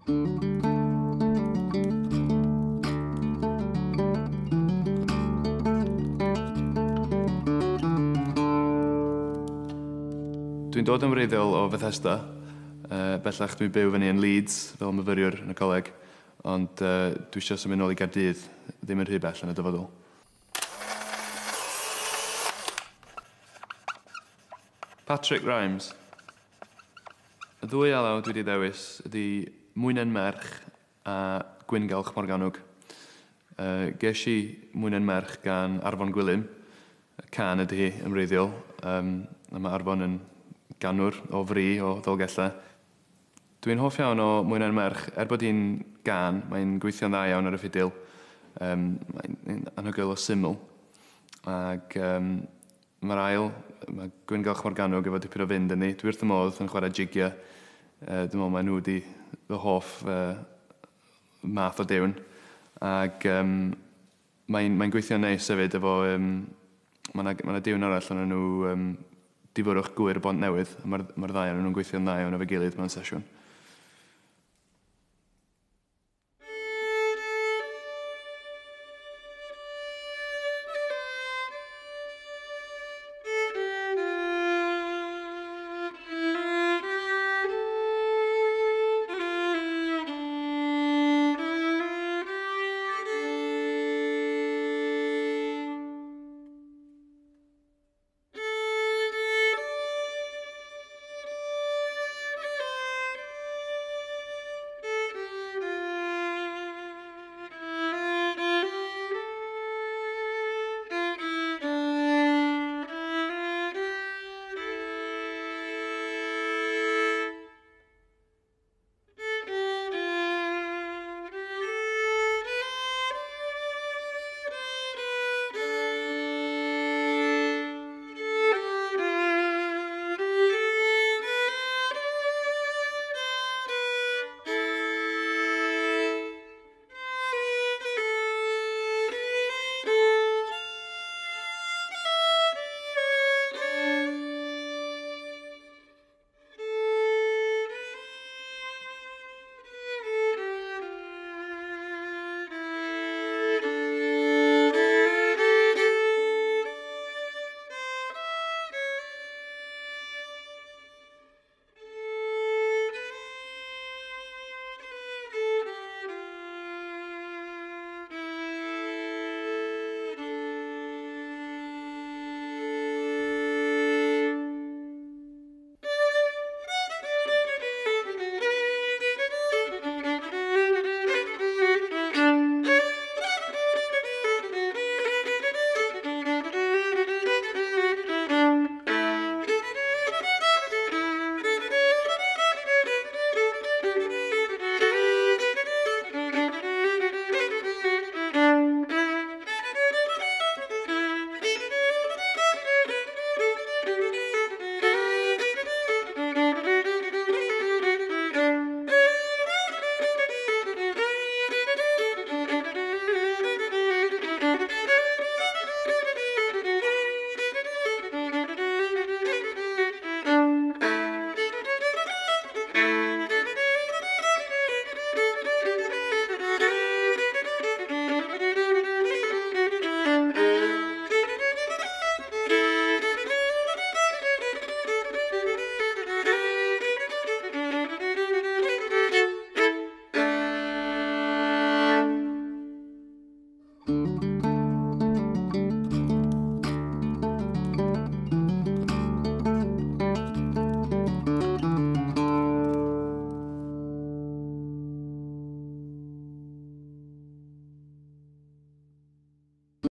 Dwi'n dod yn wreiddiol o Fethesda. Bellach dwi'n byw fyny yn Leeds fel myfyriwr yn y coleg, ond dwi eisiau symud nôl i Gaerdydd, ddim yn rhy bell yn y dyfodol. Patrick Rimes. Y ddwy alaw dwi wedi ddewis ydy Mwynen Merch a Gwyngalch Morgannwg. Ges i Mwynen Merch gan Arfon Gwilym. Cân ydy hi yn wreiddiol. A mae Arfon yn ganwr o fri o Ddolgellau. Dwi'n hoff iawn o Mwynen Merch. Er bod hi'n gân, mae'n gweithio'n dda iawn ar y ffidil. Mae'n anhygoel o syml. Ac mae'r ail, mae Gwyngalch Morgannwg efo dipyn o fynd ynddi. Dwi wrth y modd yn chwarae jigiau. Dwi'n meddwl mae nhw wedi fy hoff math o diwn. Ac mae'n gweithio'n neis hefyd efo... Mae 'na diwn arall o'n nhw, Difyrrwch Gŵyr Bont Newydd. Mae'r ddau ohonyn nhw'n gweithio'n dda iawn efo'i gilydd mewn sesiwn.